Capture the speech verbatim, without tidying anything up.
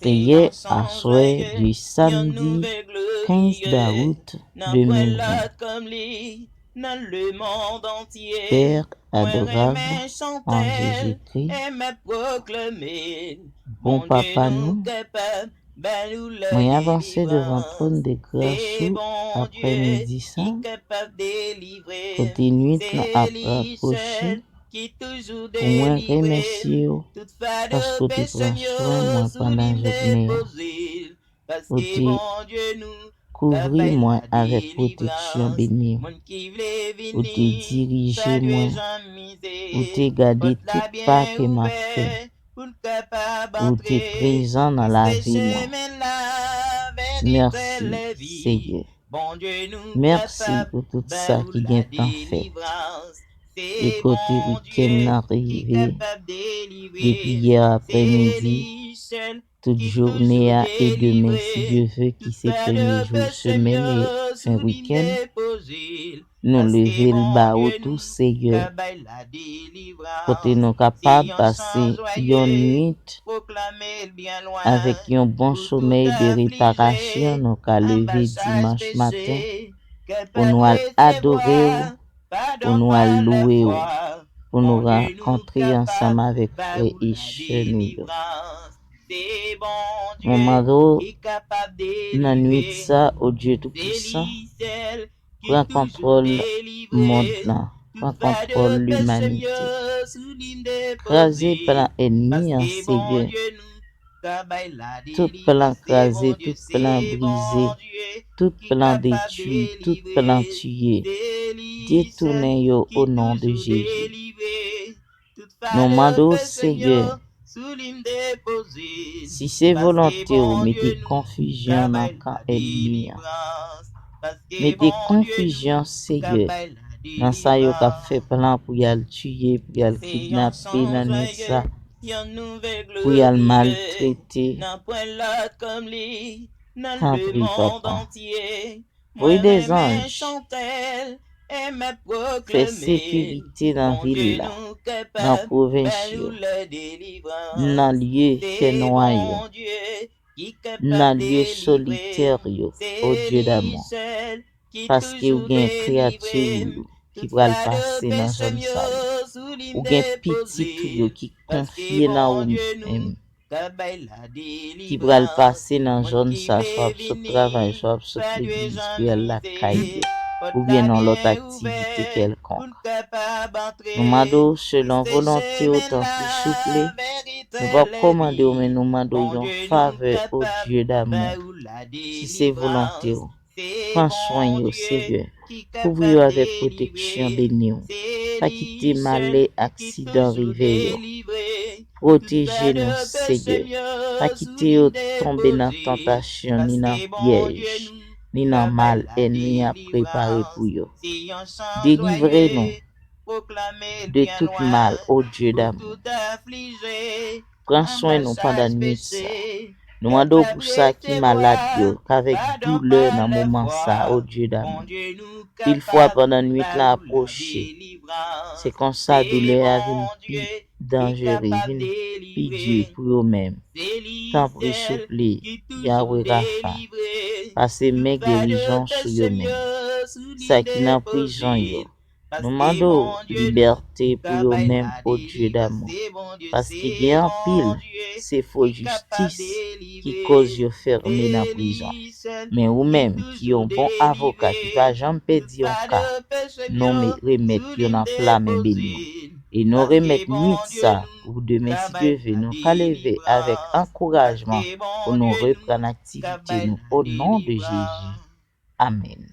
Priyè aswè di samdi kenz dawout de mil ven. Père adorable en Jésus-Christ, bon Papa nou, mwen avanse devan twòn de gras ou aprèmidi sa, kote nwit lan ap rapwoche, pou mwen remèsye w paske w te pran swen mwen pandan jounen an. Ou te kouvri mwen avèk pwoteksyon beni w. Ou te dirije mwen. Ou te gade tout pa ke m ap fè. Ou te prezan nan lavi mwen. Mèsi, Seyè. Mèsi pou tout sa ki gentan fèt. E kote wikenn nan rive, depi yè aprèmidi, tout jounen an e demen, si Dye ve, ki se premye jou semèn e fen wikenn, nou leve l ba ou tou, Seyè, kote nou kapab pase yon nwit avèk yon bon somèy de reparasyon, nou ka leve dimanch maten pou nou al adore w, pou nou al louwe w, pou nou rankontre ansanm avèk frè e sè nou yo. Mwen mande w, nan nwit sa, o Dye Toupisan, pran kontwòl mond lan, pran kontwòl limanite. Kraze plan ènmi an, Seyè. Tout plan kraze, tout plan brize, tout plan detwi, tout plan tiye. Detounen yo o non de Jezi. Nou mande w, Seyè, si se volonte w, mete konfizyon nan kan ènmi an. Mete konfizyon, Seyè, nan sa yo k ap fè plan pou y al tiye, pou y al kidnape nan nwit sa, pou y al maltrete. Tanpri, Papa. Voye dèzanj. Fè sekirite nan vil la, nan pwovens yo, nan lye fènwa yo, nan lye solitè yo, o Dye damou. Paske ou gen kreyati ou ki pral pase nan zòn sa yo. Ou gen pitit ou yo ki konfye nan ou menm, ki pral pase nan zòn sa, swa ap sot travay, swa ap sot legliz, pou y al lakay yo, oubyen nan lòt aktivite kèlkonk. Nou mande w, selon volonte w, tanpri, souple, nou p ap kòmande w, men nou mande w yon favè, o Dye damou, si se volonte w. Pran swen yo, Seyè. Kouvri yo avèk pwoteksyon beni w. Pa kite malè, aksidan rive yo. Pwoteje nou, Seyè. Pa kite yo tonbe nan tantasyon, ni nan pyèj, ni nan mal ènmi an prepare pou yo. Delivre nou de tout mal, o Dye damou. Pran swen nou pandan nwit sa. Nou mande w pou sa ki malad yo, k avèk doulè nan moman sa, o Dye damou. Pil fwa pandan nwit la apwoche, se konsa doulè a vin pi danjere, vin pi di pou yo menm. Tanpri, souple, Yahweh Rapha, pase men gerizon sou yo menm. Sa ki nan prizon yo, nou mande w libète pou yo menm, o Dye damou, paske gen anpil, se fo jistis ki koz yo fèmen nan prizon. Men ou menm, ki yon bon avoka ki pa janm pèdi yon ka, nou me-, remèt yo nan pla men beni w. E nou remèt nwit sa pou demen, si Dye ve, nou ka leve avèk ankourajman pou nou reprann aktivite nou, o non de Jezi. Amèn.